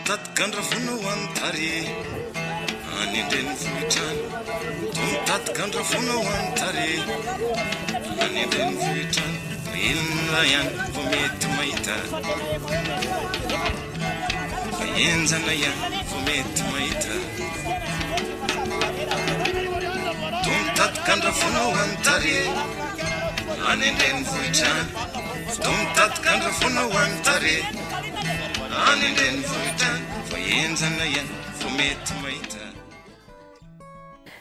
mitady gandra vono ho an'ny tary any an-drenivohitra any. Toa mitady gandra vono ho an'ny tary any an-drenivohitra any. Fa inona ihany vao mety mahita? Fa henjana ihany vao mety mahita. Toa mitady gandra vono ho an'ny tary any an-drenivohitra any. Toa mitady gandra vono ho an'ny tary any an-drenivohitra any. Fa henjana ihany vao mety mahita.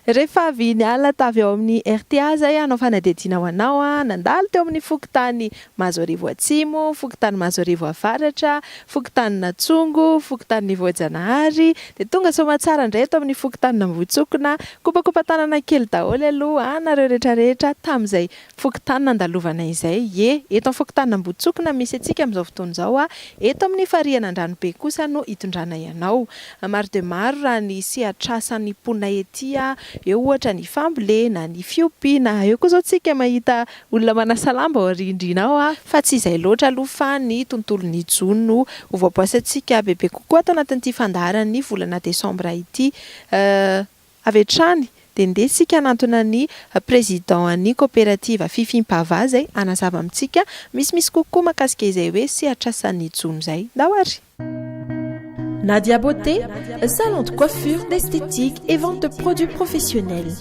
Rehefa avy niala tavy ao amin'ny rta izay hanao fanadihadiana ho anao, nandalo teo amin'ny fokontany Mahazoarivo Atsimo, fokontany Mahazoarivo Avaratra, fokontany Natsongo, fokontany Voajanahary, dia tonga soamatsara indray eto amin'ny fokontanin'Ambohitsokina. Kopakopa-tanana kely daholo aloha nareo rehetrarehetra tamin'izay fokontany nandalovana izay. Ie, eto amin'ny fokontanin'Ambohitsokina misy antsika amin'izao fotoana izao, eto amin'ny farihan'Andranobe kosa no hitondranay anao. Maro dia maro raha ny sehatr'asan'ny mponina ety, eo ohatra ny fambolena, ny fiompiana, eo koa izao tsika mahita olona manasa lamba ao arindrina ao, fa tsy izay loatra aloha fa ny tontolon'ny jono no ho voaboasantsika bebe kokoa ato anatin'ity fandaharan'ny volana desambra ity. Avy hatrany dia ndeha isika hanantona ny Président an'ny Koperativa Fifimpava izay hanazava amintsika misimisy kokoa mahakasika izay hoe sehatr'asan'ny jono izay. Ndao ary! Nadia Beauté, salon de coiffure, d'esthétique et vente de produits professionnels.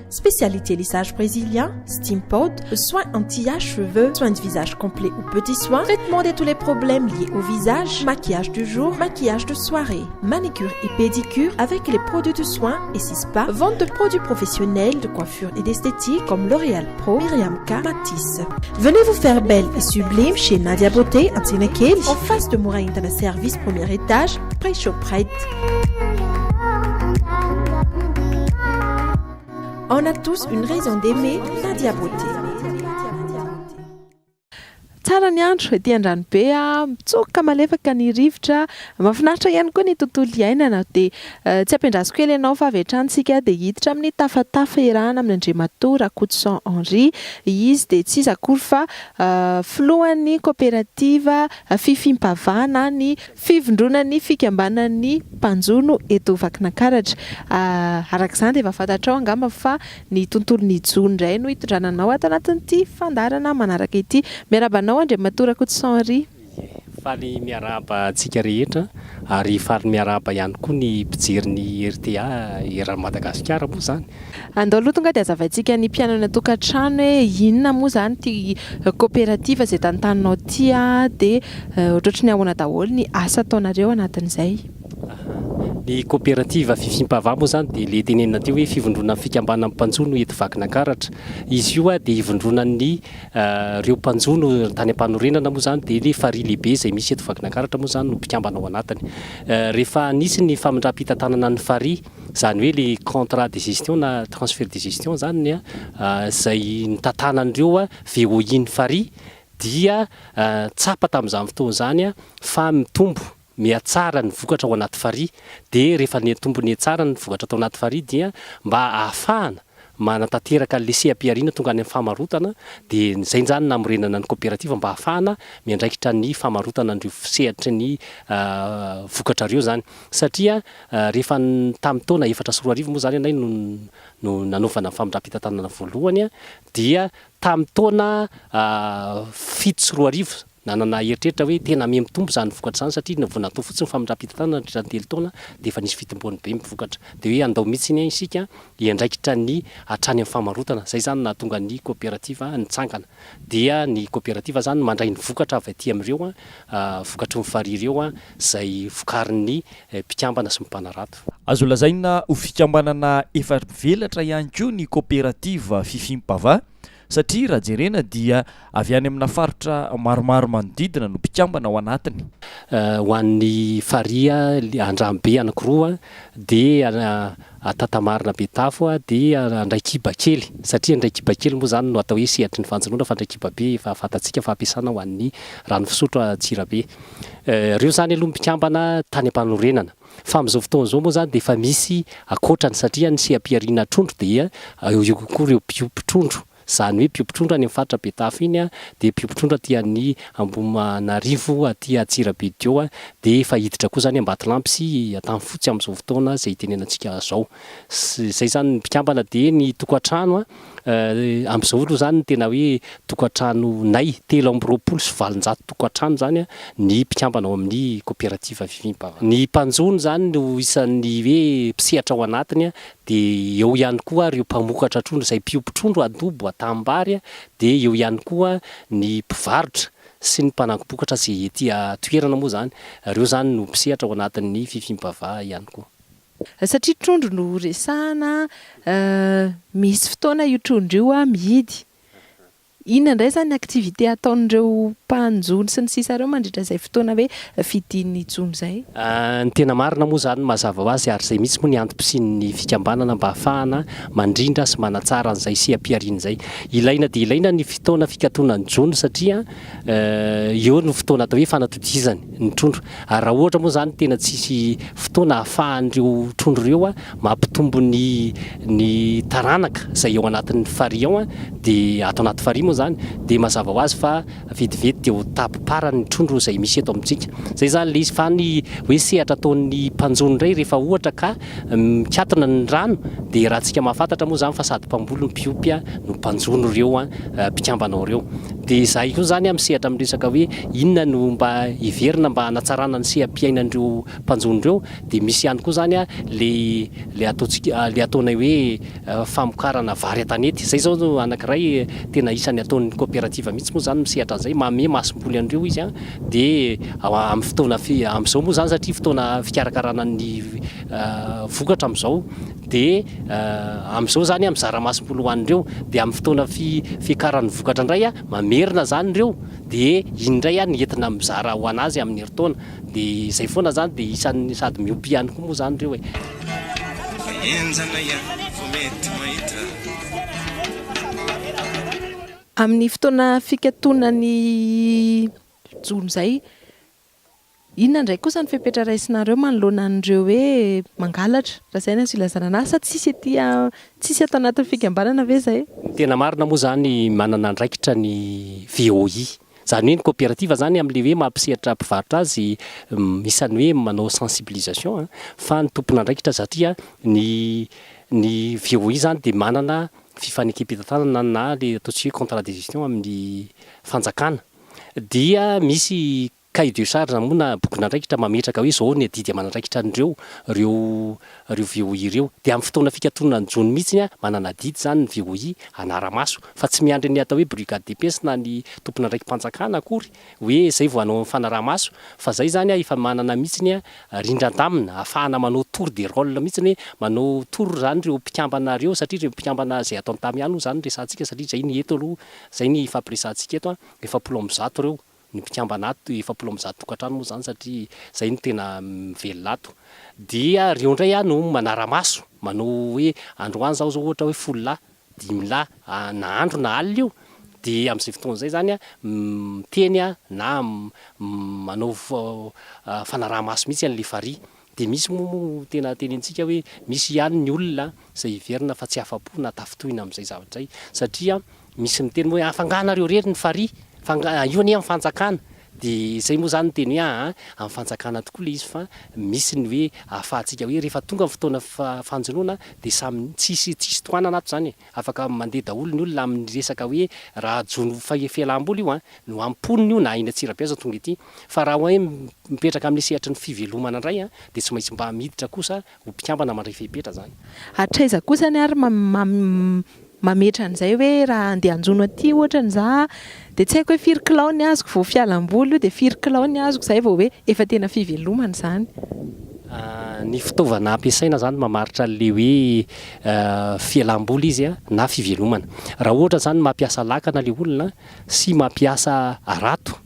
Spécialité lissage brésilien, steam pod, soins anti-âge cheveux, soins de visage complet ou petits soins, traitement de tous les problèmes liés au visage, maquillage du jour, maquillage de soirée, manicure et pédicure avec les produits de soins et spa, vente de produits professionnels de coiffure et d'esthétique comme L'Oréal Pro, Myriam K, Matisse. Venez vous faire belle et sublime chez Nadia Beauté, Antsinakely, en face de Moura Internet Service, premier étage, près Shoprite. On a tous une raison d'aimer Nadia Beauté. Tsara ny andro ety Andranobe, mitsoka malefaka ny rivotra, mahafinaritra ihany koa ny tontolo iainana. Dia tsy ampiandrasiko kely ianao fa avy hatrany isika dia hiditra amin'ny tafatafa iarahana amin'i Andriamatoa Rakotoson Henri. Izy dia tsy iza akory fa filohan'ny koperativa Fifimpava na ny Fivondronan'ny fikambanan'ny mpanjono eto Vakinankaratra. Araka izany dia efa fantatrao angamba fa ny tontolon'ny jono indray no hitondrana anao ato anatin'ity fandaharana manaraka ity. Miarahaba anao Andriamatoa Rakotoson Henri. Ie, faly miarahaba antsika rehetra ary faly miarahaba ihany koa ny mpijery ny rta eran'i Madagasikara moa izany. Andao aloha tonga dia hazavaintsika ny mpihaino any an-tokantrano hoe inona moa izany ity koperativa izay tantaninao ity dia ohatrohatry ny ahoana daholo ny asa ataonareo anatin'izay? Ny koperativa Fifimpava moa izany dia ilay tenenina teo hoe fivondronan'ny fikambanan'ny mpanjono eto Vakinankaratra. Izy io dia ivondronan'ny ireo mpanjono tany am-panorenana moa izany dia ilay farihy lehibe izay misy eto Vakinankaratra moa izany no mpikambana ao anatiny. Rehefa nisy ny famindram-pitantanana ny farihy, Izany hoe ilay contrat de gestion na transfert de gestion izany izay nitantanan'ireo VOI ny farihy dia tsapa tamin'izany fotoana izany fa mitombo mihatsara ny vokatra ao anaty farihy dia rehefa nitombo nihatsara ny vokatra tao anaty farihy dia mba ahafahana manatanteraka an'ilay seha-pihariana tonga any amin'ny famarotana dia izay izany namorenana ny koperativa mba ahafahana miandraikitra ny famarotana an'ireo sehatry ny vokatra ireo izany satria Rehefa tamin'ny taona 2004 moa izany ianay no no nanaovana ny famindram-pitantanana voalohany dia tamin'ny taona 2007 nanana eritreritra hoe tena miha mitombo izany vokatra izany satria vao natao fotsiny ny famindram-pitantanana nandritra ny telo taona dia efa nisy fitomboany be ny vokatra. Dia hoe andao mihitsy anie isika hiandraikitra ny hatrany amin'ny famarotana. Izay izany no nahatonga ny koperativa nitsangana. Dia ny koperativa izany mandray ny vokatra avy aty amin'ireo vokatry ny farihy ireo izay vokarin'ny mpikambana sy ny mpanarato. Azo lazaina ho fikambanana efa mivelatra ihany koa ny koperativa Fifimpava satria raha jerena dia avy any amina faritra maromaro manodidina no mpikambana ao anatiny. Ho an'ny farihy Andranobe anankiroa dia Antantamarina Betafo dia Andraikibakely satria Andraikibakely moa izany no atao hoe sehatry ny fanjonoana fa Andraikibabe efa fantatsika fa ampiasana ho an'ny rano fisotro Antsirabe. Ireo izany aloha ny mpikambana tany am-panorenana. Fa amin'izao fotoana izao moa izany dia efa misy ankoatrany satria ny seha-pihariana trondro dia eo koa ireo mpiompy trondro. Izany hoe mpiompy trondro any amin'ny faritra Betafo iny dia mpiompy trondro aty amin'ny Ambohimanarivo aty Antsirabe Dio dia efa hiditra koa izany Ambatolampy sy Antanifotsy amin'izao fotoana izay itenenantsika izao. Izay izany ny mpikambana dia ny tokantrano amin'izao aloha izany ny tena hoe tokantranonay 823 tokantrano izany ny mpikambana ao amin'ny koperativa Fifimpava. Ny mpanjono izany no isan'ny hoe mpisehatra ao anatiny dia eo ihany koa ireo mpamokatra trondro izay mpiompy trondro an-dobo, an-tanimbary dia eo ihany koa ny mpivarotra sy ny mpanangom-bokatra izay ety an-toerana moa izany. Ireo izany no mpisehatra ao anatin'ny Fifimpava ihany koa. Satria trondro no resahana, misy fotoana io trondro io mihidy. Inona indray izany ny activité ataon'ireo mpanjono sy ny sisa ireo mandritra izay fotoana hoe fidin'ny jono izay? Ny tena marina moa izany mazava ho azy ary izay mihitsy moa ny antom-pisian'ny fikambanana mba hahafahana mandrindra sy manatsara an'izay seha-pihariana izay. Ilaina dia ilaina ny fotoana fikatonan'ny jono satria eo no fotoana atao hoe fanatodizany ny trondro ary raha ohatra moa izany tena tsisy fotoana ahafahan'ireo trondro ireo mampitombo ny ny taranaka izay ao anatin'ny farihy ao dia ato anaty farihy moa izany dia mazava ho azy fa vetivety dia ho tapi-parany ny trondro izay misy eto amintsika. Izay izany ilay izy fa ny hoe sehatra ataon'ny mpanjono indray rehefa ohatra ka mikatona ny rano dia raha tsika mahafantatra moa izany fa sady mpamboly no mpiompy no mpanjono ireo mpikambana ao ireo. Dia izahay koa izany misehatra amin'ny resaka hoe inona no mba heverina mba hanatsarana ny seha-piainan'ireo mpanjono ireo dia misy ihany koa izany ilay ilay ataontsika ilay ataonay hoe famokarana vary an-tanety. Izay izao no anankiray tena isan'ny ataon'ny kaoperativa mihitsy moa izany misehatra an'izay, manome masomboly an'ireo izy dia amin'ny fotoana amin'izao moa izany satria fotoana fikarakarana ny vokatra amin'izao dia amin'izao izany mizara masomboly ho an'ireo dia amin'ny fotoana fiakaran'ny vokatra indray mamerina izany ireo dia iny indray ny entina mizara ho an'azy amin'ny herintaona dia izay foana izany dia isan'ny sady miompy ihany koa moa izany ireo e. Fa henjana ihany vao mety mahita. Amin'ny fotoana fikatonan'ny jono izay, inona indray kosa ny fepetra raisinareo manoloana an'ireo hoe mangalatra, raha izay no azo ilazana anazy, sa tsisy aty tsisy ato anatin'ny fikambanana ve izay? Ny tena marina moa izany manana andraikitra ny VOI. Izany hoe ny coopérative izany amin'ilay hoe maha mpisehatra mpivarotra azy isan'ny hoe manao sensibilisation fa ny tompon'andraikitra satria ny ny VOI izany dia manana fifanekem-pitantanana na ilay ataontsika hoe contrat de gestion amin'ny fanjakana dia misy cahier de charge moa na bokin'andraikitra mametraka hoe izao ny adidy aman'andraikitra an'ireo ireo ireo VOI ireo. Dia amin'ny fotoana fikatonana ny jono mihitsy manana adidy izany ny VOI hanara-maso fa tsy miandry ny atao hoe brigade de pêche na ny tompon'andraiki-panjakana akory hoe izay vao hanao ny fanaraha-maso fa izay izany efa manana mihitsy rindran-damina ahafahana manao tour de rôle mihitsy hoe manao tour izany ireo mpikambana ireo satria ireo mpikambana izay ato an-tamy ihany moa izany no resahantsika satria izay ny eto aloha izay ny ifampiresahantsika eto 140 ireo ny mpikambana ato, 140 tokantrano moa izany satria izay no tena mivelona ato, dia ireo indray no manara-maso, manao hoe androany izaho izao ohatra hoe folo lahy, dimy lahy, na andro na alina io, dia amin'izay fotoana izay izany miteny na manao fanaraha-maso mihitsy an'ilay farihy. Dia misy moa moa tena tenenintsika hoe misy ihany ny olona izay heverina fa tsy afa-po na tafintohina amin'izay zavatra izay satria misy miteny moa hoe ah fa angaha nareo irery ny farihy fa angaha io anie amin'ny fanjakana dia izay moa izany miteny hoe aa amin'ny fanjakana tokoa ilay izy fa misy ny hoe ahafahantsika hoe rehefa tonga ny fotoana fanjonoana dia samy tsisy tsisy tohanana ato izany e. Afaka mandeha daholo ny olona amin'ny resaka hoe raha jono fialam-boly io an, no amponiny io na eny Antsirabe aza tonga ety. Fa raha hoe mipetraka amin'ny sehatry ny fivelomana indray an, dia tsy maintsy mba miditra kosa ho mpikambana mandray fepetra izany. Hatraiza kosa ny ary mametra an'izay hoe raha handeha hanjono aty ohatra ny za dia tsy haiko hoe firy kilao ny azoko vao fialam-boly io dia firy kilao ny azoko izay vao hoe efa tena fivelomana izany. Ny fitaovana ampiasaina izany mamaritra an'ilay hoe fialam-boly izy na fivelomana. Raha ohatra izany mampiasa lakana ilay olona sy mampiasa harato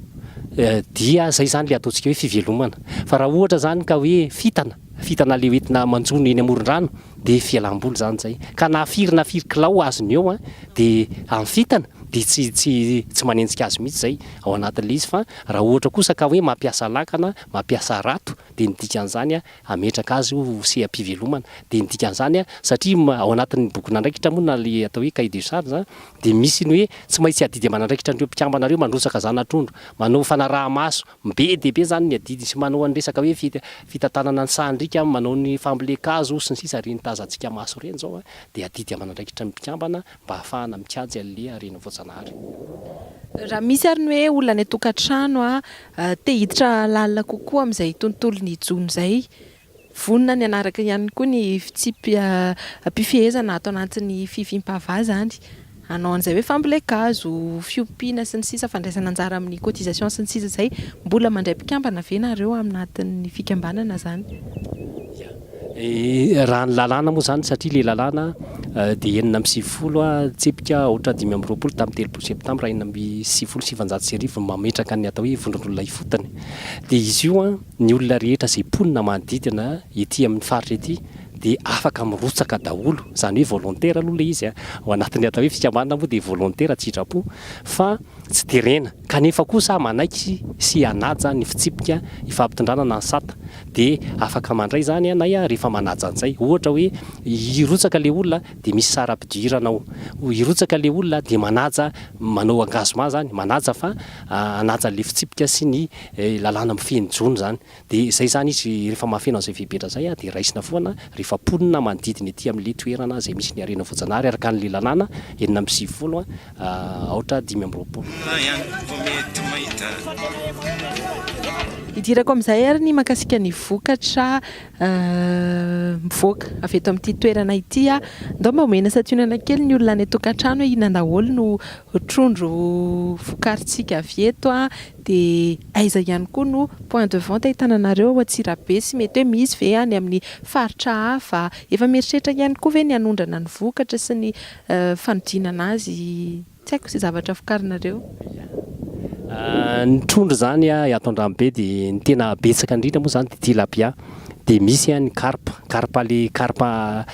dia izay izany ilay ataontsika hoe fivelomana. Fa raha ohatra izany ka hoe fitana, fitana ilay hoentina manjono eny amoron-drano dia fialam-boly izany izay. Ka na firy na firy kilao azony eo dia amin'ny fitana dia tsy tsy tsy manenjika azy mihitsy izay ao anatin'ilay izy fa raha ohatra kosa ka hoe mampiasa lakana, mampiasa harato. Dia ny dikan'izany hametraka azy ho seha-pivelomana. Dia ny dikan'izany satria ao anatin'ny bokin'andraikitra moa na ilay atao hoe cahier de charge dia misy ny hoe tsy maintsy adidy aman'andraikitra an'ireo mpikambana ireo mandrotsaka zana-trondro, manao fanaraha-maso, be dia be izany ny adidy sy manao an'ny resaka hoe fitantanana ny sahan-driaka, manao ny fambolen-kazo sy ny sisa ireny tazantsika maso ireny izao dia adidy aman'andraikitra ny mpikambana mba hahafahana mikajy an'ilay harena voajanahary. Raha misy ary ny hoe olona any an-tokantrano te hiditra lalina kokoa amin'izay tontolon'ny jono izay, vonona ny hanaraka ihany koa ny fitsipi-pifehezana ato anatin'ny Fifimpava izany, hanao an'izay hoe fambolen-kazo, fiompiana sy ny sisa, fandraisana anjara amin'ny cotisation sy ny sisa izay, mbola mandray mpikambana ve nareo anatin'ny fikambanana izany? Ya. Raha ny lalàna moa izany, satria ilay lalàna dia 96 tsipika aotra 25 tamin'ny 30 septambra 1996 no mametraka ny atao hoe vondron'olona ifotony. Dia izy io, ny olona rehetra izay mponina manodidina ety amin'ny faritra ety dia afaka mirotsaka daholo, izany hoe volontaire aloha ilay izy, ao anatin'ny atao hoe fikambanana moa dia volontaire an-tsitrapo fa tsy terena, kanefa kosa manaiky sy hanaja ny fitsipika ifampitondrana na ny sata. Dia afaka mandray izany ianay rehefa manaja an'izay. Ohatra hoe hirotsaka ilay olona dia misy saram-pidirana ao. Hirotsaka ilay olona dia manaja, manao engagement izany, manaja fa hanaja an'ilay fitsipika sy ny lalàna mifehy ny jono izany. Dia izay izany izy rehefa mahafeno an'izay fepetra izay dia raisina foana rehefa mponina manodidina ety amin'ilay toerana izay misy ny harena voajanahary araka an'ilay lalàna 96. Aotra 25. Hidirako amin'izay ary ny mahakasika ny vokatra mivoaka avy eto amin'ity toerana ity. Ndao mba omena santionana kely ny olona any an-tokantrano hoe inona daholo no trondro vokarintsika avy eto dia aiza ihany koa no point de vente ahitana anareo ao Antsirabe sy mety hoe misy ve any amin'ny faritra hafa? Efa mieritreritra ihany koa ve ny hanondrana ny vokatra sy ny fanodinana azy tsy haiko izay zavatra vokarinareo. Ny trondro izany ato Andranobe dia ny tena betsaka indrindra moa izany dia tilapia, dia misy ny karpa, karpa le karpa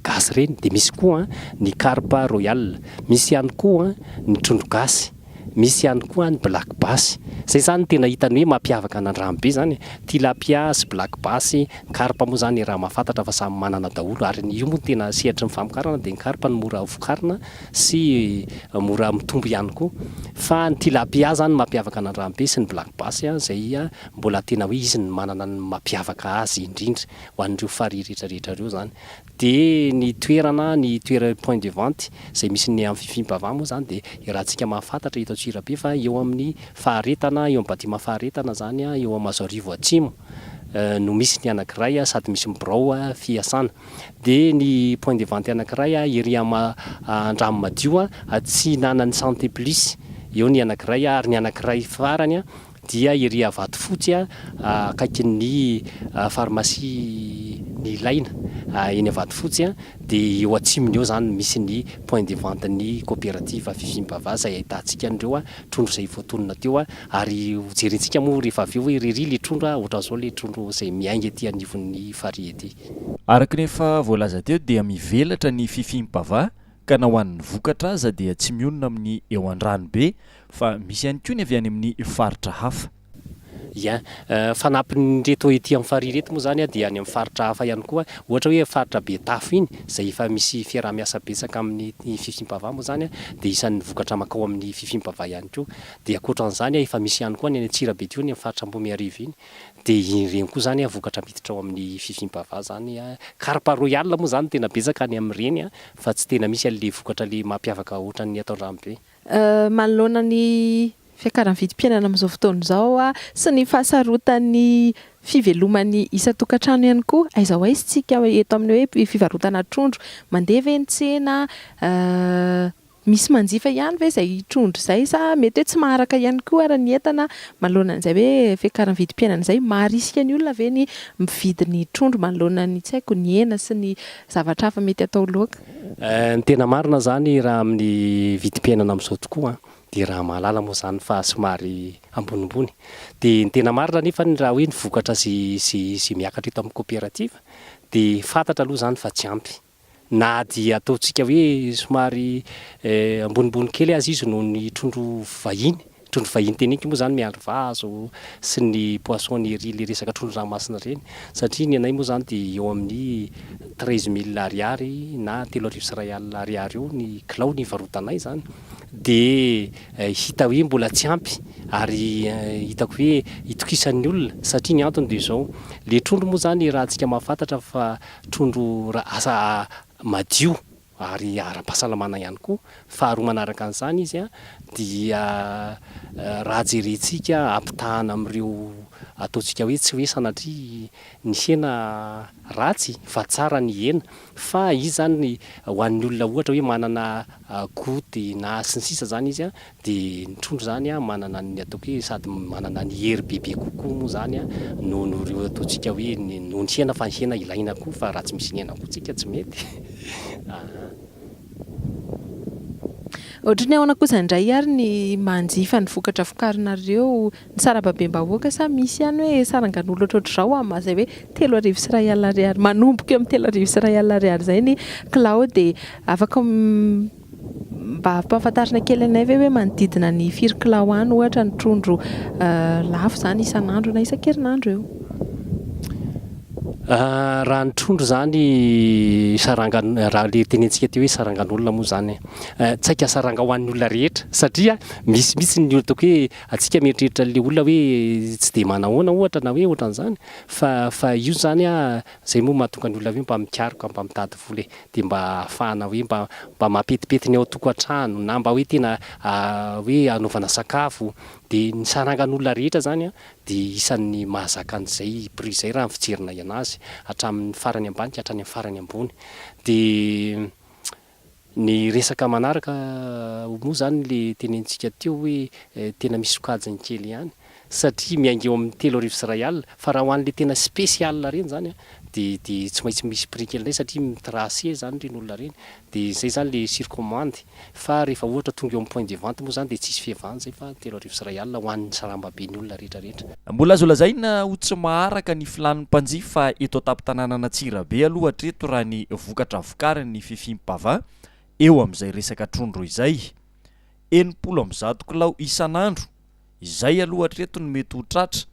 gasy ireny, dia misy koa ny karpa royal, misy ihany koa ny trondro gasy, misy ihany koa ny black bass, izay izany no tena hitany hoe mampiavaka an'Andranobe izany e, tilapia sy black bass, Karpa moa izany raha mahafantatra fa samy manana daholo ary io moa no tena sehatry ny famokarana dia ny karpa no mora vokarina sy mora mitombo ihany koa fa ny tilapia izany no mampiavaka an'Andranobe sy ny black bass izay mbola tena hoe izy no manana ny mampiavaka azy indrindra ho an'ireo farihy rehetra rehetra ireo izany dia ny toerana ny toera point de vente izay misy ny amin'ny Fifimpava moa izany dia iarahantsika mahafantatra eto Antsirabe fa eo amin'ny faharetana eo amin'ny bâtiment faharetana izany eo Mahazoarivo Atsimo no misy ny anankiray sady misy ny birao fiasana. Dia ny point de vente anankiray ery Andranomadio atsinanan'ny Santé Plus, eo ny anankiray ary ny anankiray farany dia ery Avatofotsy akaikin'ny pharmacie Nilaina eny Avatofotsy dia eo atsimony eo izany no misy ny point de vente ny coopérative Fifimpava izay ahitantsika an'ireo trondro izay voatonona teo ary ho jerentsika moa rehefa avy eo hoe ry ry le trondro a, ohatran'izao le trondro izay miainga ety anivon'ny farihy ety. Araka ny efa voalaza teo dia mivelatra ny Fifimpava ka na ho an'ny vokatra aza dia tsy mionona amin'ny eo Andranobe fa misy ihany koa ny avy any amin'ny faritra hafa. Ia. Fanampin'ireto ety amin'ny farihy ireto moa izany dia any amin'ny faritra hafa ihany koa, ohatra hoe faritra Betafo iny izay efa misy fiaraha-miasa betsaka amin'ny Fifimpava moa izany dia isan'ny vokatra mankao amin'ny Fifimpava ihany koa. Dia ankoatran'izany efa misy ihany koa ny any Antsirabe teo ny amin'ny faritra Ambohimiarivo iny dia ireny koa izany vokatra miditra ao amin'ny Fifimpava izany. Karpa royal moa izany no tena betsaka any amin'ireny fa tsy tena misy an'ilay vokatra ilay mampiavaka ohatran'ny ato Andranobe. Manoloana ny fiakaran'ny vidim-piainana amin'izao fotoana izao sy ny fahasarotan'ny fiveloman'ny isan-tokantrano ihany koa, aiza ho aiza isika eto amin'ny hoe fivarotana trondro? Mandeha ve ny tsena? Misy manjifa ihany ve izay trondro izay sa mety hoe tsy maharaka ihany koa ary ny entana manoloana an'izay hoe fiakaran'ny vidim-piainana izay? Maharisika ny olona ve ny mividy ny trondro manoloana ny tsy haiko ny hena sy ny zavatra hafa mety atao laoka? Ny tena marina izany raha amin'ny vidim-piainana amin'izao tokoa dia raha mahalala moa izany fa somary ambonimbony. Dia ny tena marina anefa raha hoe ny vokatra izay izay miakatra eto amin'ny koperativa dia fantatra aloha izany fa tsy ampy. Na dia ataontsika hoe somary ambonimbony kely aza izy noho ny trondro vahiny. Trondro vahiny teneniko moa izany miandry vazo sy ny poisson ery le resaka trondro ranomasina ireny satria ny anay moa izany dia eo amin'ny 13 000 ariary na 3100 ariary eo ny kilao ny ivarotanay izany dia hita hoe mbola tsy ampy ary hitako hoe itokisan'ny olona satria ny antony dia izao, le trondro moa izany raha antsika mahafantatra fa trondro asa madio ary ara-pahasalamana ihany koa. Faharoa manaraka an'izany izy dia raha jerentsika ampitahana amin'ireo ataontsika hoe tsy hoe sanatria ny hena ratsy fa tsara ny hena fa izy izany ho an'ny olona ohatra hoe manana goty na sy ny sisa izany izy dia ny trondro izany manana ny ataoko hoe sady manana ny hery bebe kokoa moa izany noho ny ireo ataontsika hoe noho ny hena fa ny hena ilaina koa fa raha tsy misy ny hena koa tsika tsy mety. Ohatry ny ahoana kosa indray ary ny manjifa ny vokatra vokarinareo, ny sarababem-bahoaka sa misy ihany hoe sarangan'olona ohatrohatr'izao amin'ny maha izay hoe 3001 ariary, manomboka eo amin'ny 3100 ariary izay ny kilao dia afaka Mba ampahafantarina kely anay ve hoe manodidina ny firy kilao any ohatra ny trondro lafo izany isan'andro na isan-kerinandro eo? Raha ny trondro izany saranga, raha ilay tenentsika teo hoe sarangan'olona moa izany, tsaika saranga ho an'ny olona rehetra satria misy mihitsy ny ataoko hoe antsika mieritreritra an'ilay olona hoe tsy dia manahoana ohatra na hoe ohatran'izany fa fa io izany izay moa mahatonga ny olona hoe mba mikaroka mba mitady vola e. dia mba ahafahana hoe mba mba mampetipety ny ao an-tokantrano na mba hoe tena hoe anaovana sakafo, dia ny sarangan'olona rehetra zany an dia isan'ny mahazaka an'izay prix izay raha ny fijerinay anazy hatramin'ny farany ambany ka hatrany amin'ny farany ambony, dia ny resaka manaraka moa zany le tenenintsika teo hoe tena misy sokajiny kely ihany satria miainga eo amin'ny 3001 fa raha ho an'le tena spécial ireny zany an dia dia tsy maintsy misy prix kely indray satria mi-tracer zany ireny olona ireny dia izay zany le sur commande fa rehefa ohatra tonga eo amin'ny point de vente moa zany dia tsisy fiavahana izay fa 3100 ho an'ny sarambaben'ny olona rehetra rehetra. Mbola azo lazaina ho tsy maharaka ny filàn'ny mpanjifa eto an-tampon-tanànan'Antsirabe aloha hatreto raha ny vokatra vokarin'ny Fifimpava eo amin'izay resaka trondro izay. 160 kilao isan'andro izay aloha hatreto no mety ho tratra,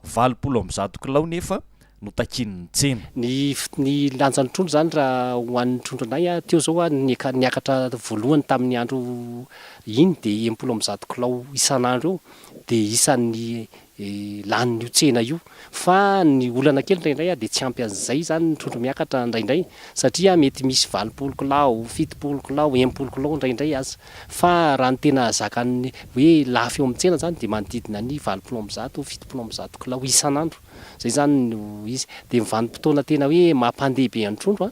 180 kilao nefa no takian'ny tsena. Ny ny lanjan'ny trondro izany raha ho an'ny trondronay teo izao niaka niakatra voalohany tamin'ny andro iny dia 160 kilao isan'andro eo dia isan'ny lanin'io tsena io fa ny olana kely indraindray dia tsy ampy an'izay izany ny trondro miakatra indraindray satria mety misy 80 kilao, 70 kilao, 60 kilao indraindray aza fa raha ny tena zakan'ny hoe lafo eo amin'ny tsena izany dia manodidina ny 180, 170 kilao isan'andro izay izany no izy dia ny vanim-potoana tena hoe mampandeha be ny trondro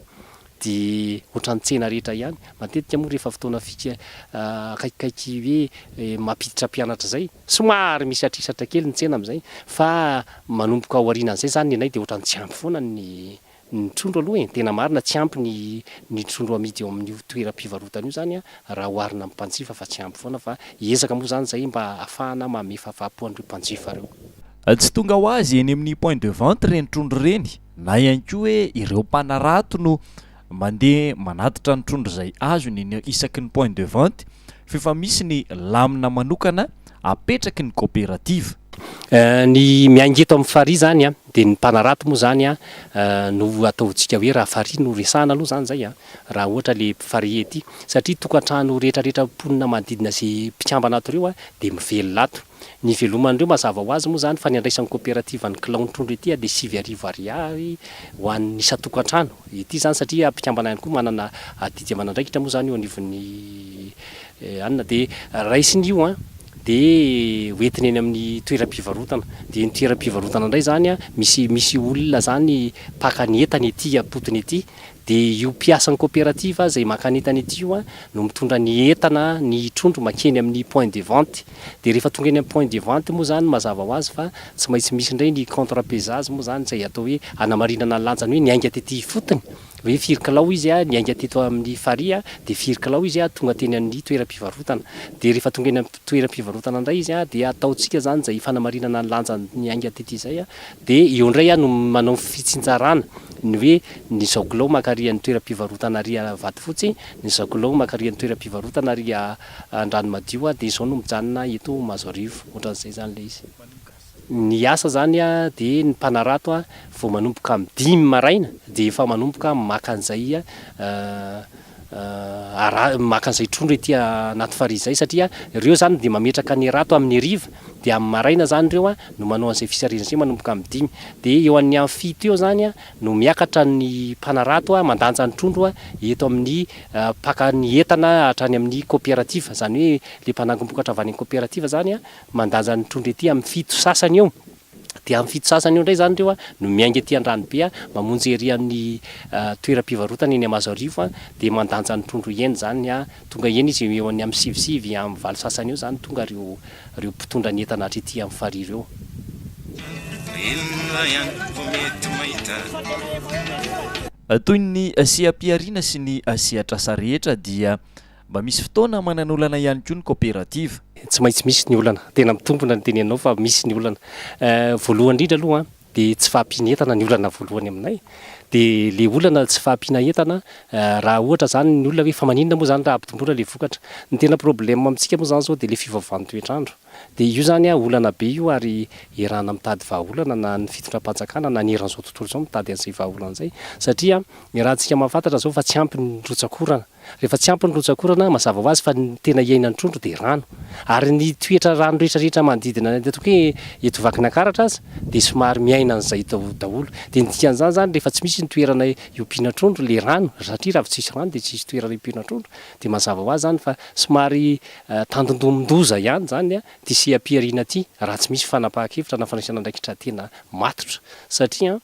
dia ohatran'ny tsena rehetra ihany, matetika moa rehefa fotoana fika akaikikaiky hoe mampiditra mpianatra izay Somary misy hatrisatra kely ny tsena amin'izay fa manomboka ao aorianan'izay izany ny anay dia ohatran'ny tsy ampy foana ny ny trondro aloha e, tena marina tsy ampy ny ny trondro amidy eo amin'io toeram-pivarotana io izany raha oharina amin'ny mpanjifa fa tsy ampy foana fa hiezaka moa izany izay mba ahafahana manome fahafahampo an'ireo mpanjifa ireo. Tsy tonga ho azy eny amin'ny point de vente ireny trondro ireny na ihany koa hoe ireo mpanarato no mandeha manatitra ny trondro izay azony eny isaky ny point de vente f'efa misy ny lamina manokana apetraky ny kaoperativa. Ny miainga eto amin'ny farihy izany dia ny mpanarato moa izany no ataontsika hoe raha farihy no resahana aloha izany izay raha ohatra ilay farihy ety satria tokantrano rehetrarehetra mponina manodidina izay mpikambana ato ireo dia mivelona ato. Ny hiveloman'ireo mazava ho azy moa izany fa ny andraisan'ny kaoperativa ny kilaon-trondro ety dia 9000 ariary ho an'ny isan-tokantrano ety izany satria mpikambana ihany koa manana adidy aman'andraikitra moa izany eo anivon'ny anona dia raisiny io an dia hoentiny eny amin'ny toeram-pivarotana dia ny toeram-pivarotana indray izany an misy misy olona izany mpaka ny entana ety am-potony ety Dia io mpiasan'ny coopérative izay maka ny entana ety io no mitondra ny entana, ny trondro mankeny amin'ny point de vente. Dia rehefa tonga eny amin'ny point de vente moa izany mazava ho azy fa tsy maintsy misy indray ny contre pesage moa izany izay atao hoe hanamarinana ny lanjany hoe niainga tety ifotony hoe firy kilao izy niainga teto amin'ny farihy dia firy kilao izy tonga teny amin'ny toeram-pivarotana. Dia rehefa tonga eny amin'ny toeram-pivarotana indray izy dia ataontsika izany izay fanamarinana ny lanjany niainga tety izay dia eo indray no manao fitsinjarana. ny hoe ny zao kilao mankary amin'ny toeram-pivarotana ary Vatofotsy, ny zao kilao mankary amin'ny toeram-pivarotana ary Andranomadio dia izao no mijanona eto Mahazoarivo. Ohatran'izay izany ilay izy. Ny asa izany dia ny mpanarato vao manomboka amin'ny dimy maraina dia efa manomboka maka an'izay ara- maka an'izay trondro ety anaty farihy izay satria ireo izany dia mametraka ny harato amin'ny hariva dia amin'ny maraina izany ireo no manao an'izay fisarihana izay manomboka amin'ny dimy dia eo an'ny amin'ny fito eo izany no miakatra ny mpanarato mandanja ny trondro eto amin'ny mpaka ny entana hatrany amin'ny coopérative izany hoe ilay mpanangom-bokatra avy any amin'ny coopérative izany mandanja ny trondro ety amin'ny fito sasany eo. Dia amin'ny fito sasany eo indray izany ireo no miainga ety Andranobe mamonjy ery amin'ny toeram-pivarotana eny Mahazoarivo dia mandanja ny trondro eny izany. Tonga eny izy eo amin'ny sivy sivy amin'ny valo sasany eo izany tonga ireo ireo mpitondra ny entana hatrety amin'ny farihy ireo. Inona ihany vao mety mahita. Toy ny seha-pihariana sy ny sehatr'asa rehetra dia Mba misy fotoana manan'olana ihany koa ny kaoperativa. Tsy maintsy misy ny olana. Tena mitombina ny teneninao fa misy ny olana. Voalohany indrindra aloha dia tsy fahampiana entana ny olana voalohany aminay. Dia ilay olana tsy fahampiana entana, raha ohatra izany ny olona hoe fa maninona moa izany raha ampitomboina ilay vokatra. Ny tena problème amintsika moa izany izao dia ilay fivavahan'ny toetr'andro. Dia io izany olana be io ary iarahana mitady vahaolana na ny fitondram-panjakana na ny eran'izao tontolo izao mitady an'izay vahaolana izay satria iarahantsika mahafantatra izao fa tsy ampy ny rotsak'orana. Rehefa tsy ampy ny rotsak'orana, mazava ho azy fa ny tena iainan'ny trondro dia rano. Ary ny toetra rano rehetra rehetra manodidina ny ataoko hoe eto Vakinankaratra aza dia somary miaina an'izay daholo. Dia ny dikan'izany izany rehefa tsy misy ny toerana iompiana trondro, ilay rano, satria raha vao tsisy rano dia tsisy toerana iompiana trondro, dia mazava ho azy izany fa somary tandindomin-doza ihany izany ity seha-pihariana ity raha tsy misy fanapahan-kevitra na fandraisana andraikitra tena matotra. Satria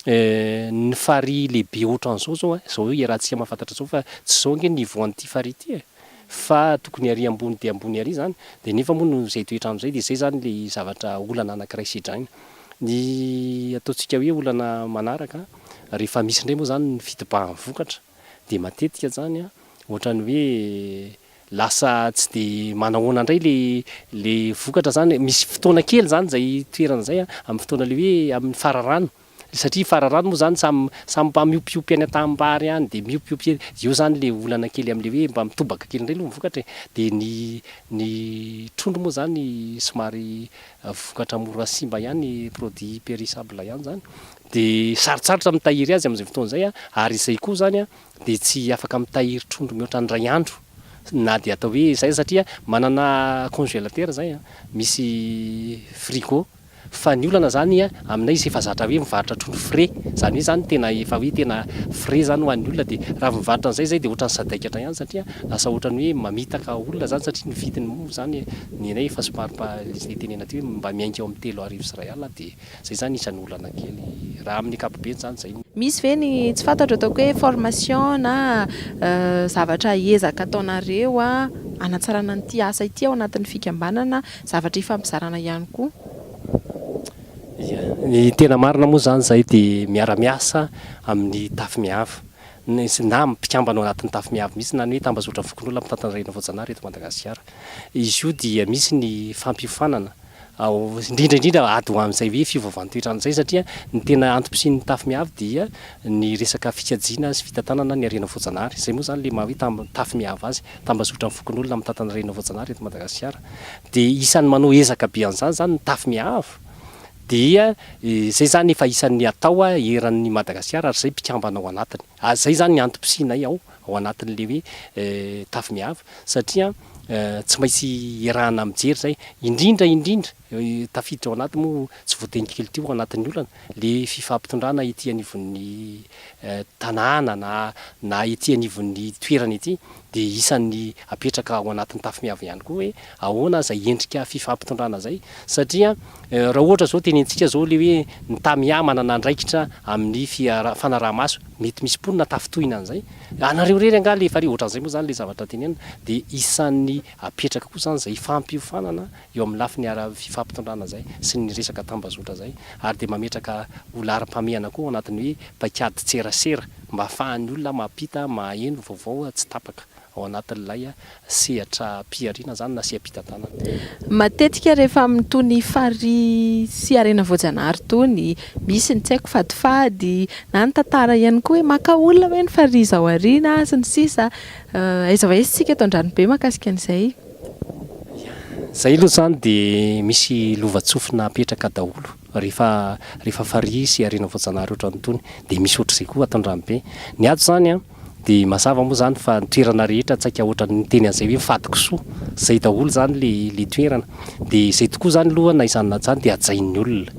Ny farihy lehibe ohatran'izao zao an, izao iarahantsika mahafantatra izao fa tsy izao ange ny niveau an'ity farihy ity e, fa tokony ary ambony dia ambony ary izany, dia nefa moa noho izay toetr'andro izay dia izay izany ilay zavatra olana anankiray sedraina. Ny ataontsika hoe olana manaraka, rehefa misy indray moa izany ny fitobahan'ny vokatra dia matetika izany an, ohatran'ny hoe lasa tsy dia manahoana indray ilay ilay vokatra izany, misy fotoana kely izany izay toerana izay an, amin'ny fotoana ilay hoe amin'ny fararano, satria fararano moa izany samy samy mba miompiompy any an-tanimbary any dia miompiompy eny, eo izany ilay olana kely amin'ilay hoe mba mitobaka kely indray aloha ny vokatra e, dia ny ny trondro moa izany somary vokatra mora simba ihany, produit périssable ihany izany, dia sarotsarotra mitahiry azy amin'izay fotoana izay an, ary izay koa izany an dia tsy afaka mitahiry trondro mihoatra ny iray andro na dia atao hoe izay satria manana congélateur izay an, misy frigo fa ny olana izany aminay izy efa zatra hoe mivarotra trondro frais izany hoe izany tena efa hoe tena frais izany ho an'ny olona dia raha vao mivarotra an'izay izay dia ohatran'ny sadaikatra ihany satria lasa ohatran'ny hoe mamitaka olona izany satria ny vidiny moa izany ny anay efa somary mba ilay tenenina teo hoe mba miainga eo amin'ny 3000 dia Zay zany isan'ny olana kely raha amin'ny ankapobeny zany zay. Misy ve ny tsy fantatro ataoko hoe formation na zavatra ezaka ataonareo hanatsarana an'ity asa ity ao anatin'ny fikambanana, zavatra ifampizarana ihany koa? Ia, ny tena marina moa zany zay dia miara-miasa amin'ny Tafo Miavo na mpikambana ao anatin'ny Tafo Miavo mihitsy na ny hoe tambazotra fokonolona mitantana harena voajanahary eto Madagasikara. Izy io dia misy ny fampiofanana Ao indrindra indrindra ady ho amin'izay hoe fiovaovan-toetr'andro izay satria ny tena antom-pisian'ny tafo miavy dia ny resaka fikajiana sy fitantanana ny harena voajanahary. Izay moa izany ilay maha hoe tafo miavy azy, tambazotran'ny fokonolona mitantana harena voajanahary eto Madagasikara. Dia isan'ny manao ezaka be an'izany izany ny tafo miavy dia izay izany efa isan'ny atao eran'i Madagasikara ary izay mpikambana ao anatiny. Ary izay izany ny antom-pisianay ao ao anatin'ilay hoe tafo miavy satria tsy maintsy iarahana mijery izay, indrindra indrindra tafiditra ao anaty moa tsy voatery kely ity ao anatin'ny olana, le fifampitondrana ety anivon'ny tanàna na na ety anivon'ny toerana ety dia isan'ny apetraka ao anatin'ny tafo miavy ihany koa hoe ahoana izay endrika fifampitondrana izay satria raha ohatra izao tenentsika izao le hoe ny Tamia manana andraikitra amin'ny fanaraha-maso mety misy mponina tafintohina an'izay Anareo irery angaha le farihy? Ohatran'izay moa izany le zavatra tenenina. Dia isan'ny apetraka koa izany izay fampiofanana eo amin'ny lafiny ara fifampitondrana izay sy ny resaka tambazotra izay. Ary dia mametraka ho laharam-pahamehana koa ao anatin'ny hoe paikadin-tserasera mba ahafahan'ny olona mampita, maheno vaovao tsy tapaka. ao anatin'ilay sehatra pihariana izany na seha-pitantanana. Matetika rehefa amin'itony farihy sy harena voajanahary itony, misy ny tsy haiko fadifady, na ny tantara ihany koa hoe maka olona hoe ny farihy izao aoriana sy ny sisa. Aiza ho aiza isika eto Andranobe mahakasika an'izay? Izay aloha izany dia misy lovantsofina apetraka daholo rehefa rehefa farihy sy harena voajanahary ohatran'itony dia misy ohatr'izay koa ato Andranobe. Ny ato izany an, Dia mazava moa izany fa ny toerana rehetra tsaika ohatran'ny niteny an'izay hoe mifady kisoa, izay daholo izany le le toerana. Dia izay tokoa izany aloha na izany na izany dia hajain'ny olona.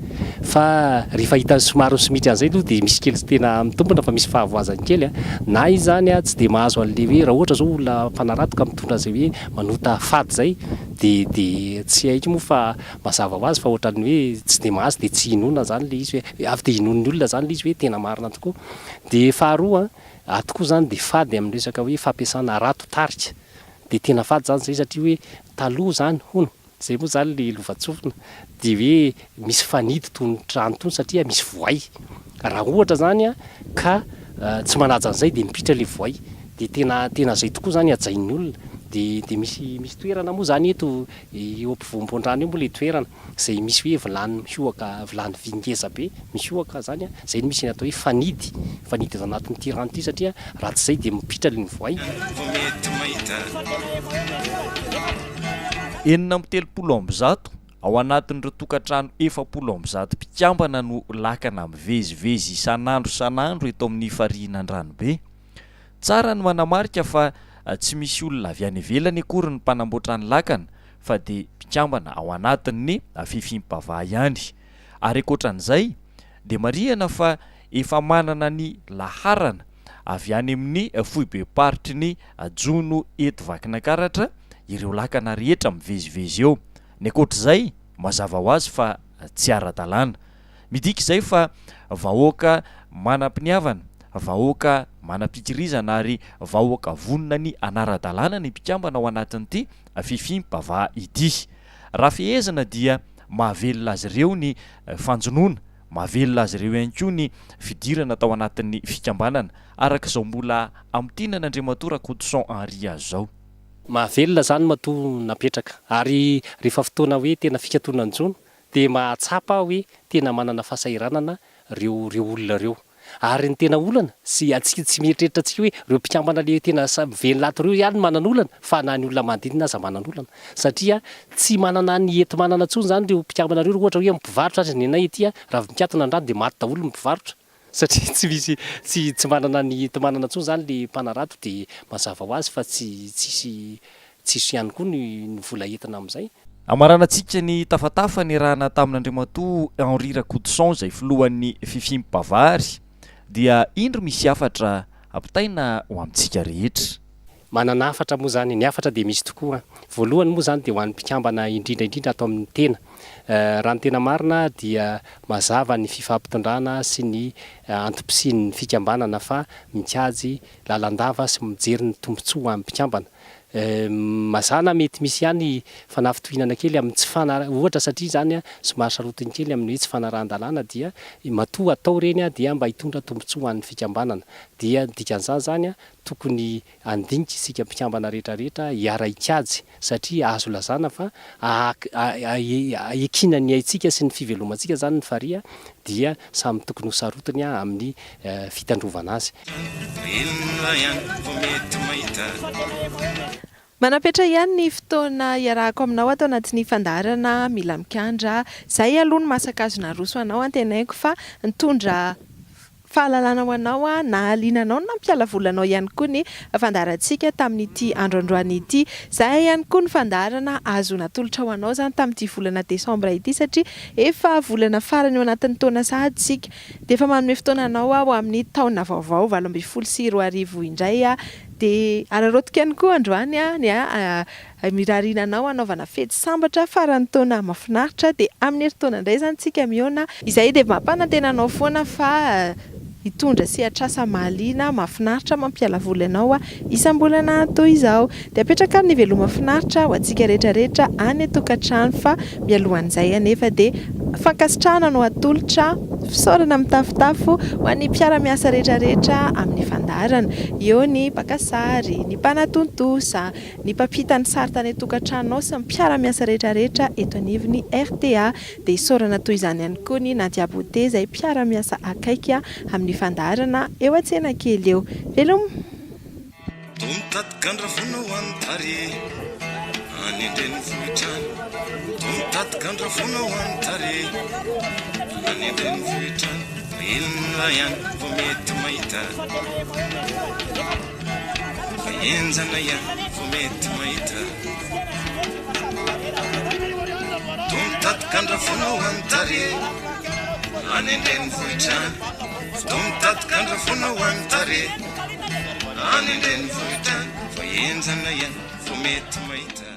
Fa rehefa hita somary misomitre an'izay aloha dia misy kely tsy tena mitombina fa misy fahavoazany kely an. Na izy izany an tsy dia mahazo an'le hoe raha ohatra izao olona mpanarato ka mitondra an'izay hoe manota fady izay dia dia tsy haiko moa fa mazava ho azy fa ohatran'ny hoe tsy dia mahazo dia tsy inoana izany le izy hoe avy dia inoan'ny olona izany le izy hoe tena marina tokoa. Dia faharoa an, Ato koa zany dia fady amin'ny resaka hoe fampiasana harato tarika. Dia tena fady zany zay satria hoe taloha zany hono, zay moa zany le lovantsofina, dia hoe misy fanidy tony trano tony satria misy voay. Raha ohatra zany an ka tsy manaja an'izay dia mipitra le voay. Dia tena tena zay tokoa zany hajain'ny olona. Dia dia misy misy toerana moa zany eto eo ampovoam-pondrano eo moa le toerana. Izay misy hoe vilany mihoaka, vilany vy ngeza be mihoaka zany an, zay no misy ny atao hoe fanidy, fanidy ato anatin'ity rano ity satria raha tsy zay dia mipitra ny voay. Vao mety mahita. 136 ao anatin'ireo tokantrano 140 mpikambana no lakana mivezivezy isan'andro isan'andro eto amin'ny farihin'Andranobe. Tsara ny manamarika fa tsy misy olona avy any ivelany akory ny mpanamboatra ny lakana fa dia mpikambana ao anatin'ny Fifimpava ihany. Ary ankoatran'izay dia marihana fa efa manana ny laharana avy any amin'ny foibem-paritry ny jono eto Vakinankaratra ireo lakana rehetra mivezivezy eo. Ny ankoatr'izay mazava ho azy fa tsy ara-dalàna. Midika izay fa vahoaka manam-piniavana, vahoaka manam-pikirizana ary vahoaka vonona ny hanara-dalàna ny mpikambana ao anatin'ity Fifimpava ity. Raha fehezina dia mahavelona azy ireo ny fanjonoana, mahavelona azy ireo ihany koa ny fidirana tao anatin'ny fikambanana, araka izao mbola amintinan'Andriamatoa Rakotoson Henri azy izao. Mahavelona izany matoa napetraka ary rehefa fotoana hoe tena fikatonan'ny jono dia mahatsapa aho hoe tena manana fahasahiranana reo reo olona reo. Ary ny tena olana, sy antsika tsy mieritreritra antsika hoe reo mpikambana le tena mivelona ato reo ihany no manana olana, fa na ny olona manodidina aza manana olana. Satria tsy manana ny enti-manana intsony izany reo mpikambana reo, ohatra hoe mpivarotra aza ny anay aty a, raha vao mikatona ny rano dia maty daholo ny mpivarotra. Satria tsy misy tsy tsy manana ny enti-manana intsony izany le mpanarato dia mazava ho azy fa tsy tsisy tsisy ihany koa ny ny vola entina amin'izay. Hamaranantsika ny tafatafa niarahana tamin'Andriamatoa Henri Rakotoson izay filohan'ny Fifim Bavary dia indro misy hafatra ampitaina ho amintsika rehetra. Manana hafatra moa izany, ny hafatra dia misy tokoa. Voalohany moa izany dia ho an'ny mpikambana indrindra indrindra ato amin'ny tena. Raha ny tena marina dia mazava ny fifampitondrana sy ny antom-pisian'ny fikambanana fa mikajy lalandava sy mijery ny tombontsoa ho an'ny mpikambana. Mazàna mety misy ihany fanafintohinana kely amin'ny tsy fanara-, ohatra satria izany somary sarotiny kely amin'ny hoe tsy fanarahan-dalàna dia matoa atao ireny dia mba hitondra tombontsoa ho an'ny fikambanana. Dia ny dikan'izany izany tokony handinika isika mpikambana rehetra rehetra hiara-hikajy satria azo lazana fa ekina ny aintsika sy ny fivelomantsika izany ny farihy dia samy tokony ho sarotiny amin'ny fitandrovana azy. Inona ihany vao mety mahita. Manam-petra ihany ny fotoana iarahako aminao ato anatin'ny fandaharana Mila Mikandra. Izay aloha no masaka azo naroso anao, antenaiko fa nitondra Fahalalana ho anao, nahaliana anao no nampiala voly anao ihany koa ny fandaharantsika tamin'ity andro androany ity. Izay ihany koa ny fandaharana azo natolotra ho anao izany tamin'ity volana desambra ity satria efa volana farany ao anatin'ny taona sahady isika. Dia efa manome fotoana anao aho amin'ny taona vaovao 2018 indray. Dia araraotiko ihany koa androany ny Mirariana anao hanaovana fety sambatra faran'ny taona mafinaritra dia amin'ny herintaona indray izany tsika mihaona, izay dia mampanantena anao foana fa hitondra sehatr'asa mahaliana, mahafinaritra, mampiala voly anao isam-bolana toy izao. Dia apetraka ary ny veloma finaritra ho antsika rehetra rehetra any an-tokantrano fa mialohan'izay anefa dia. Fankasitrahana no atolotra, fisaorana mitafotafo ho an'ny mpiara-miasa rehetrarehetra amin'ny fandaharana. Eo ny mpaka sary, ny mpanatontosa, ny mpampita ny sary tany an-tokantrano ao sy ny mpiara-miasa rehetrarehetra eto anivon'ny rta. Dia isaorana toy izany ihany koa ny Nadia Beauté izay mpiara-miasa akaiky amin'ny fandaharana eo an-tsenakely eo. Veloma! Toa mitady gandra foana ho an'ny tary any an-drenivohitra any. Toa mitady gandra foana ho an'ny tary any an-drenivohitra any. Fa inona ihany vao mety mahita? Fa henjana ihany vao mety mahita. Toa mitady gandra foana ho an'ny tary any an-drenivohitra any. Toa mitady gandra foana ho an'ny tary. Any an-drenivohitra any, fa henjana ihany vao mety mahita.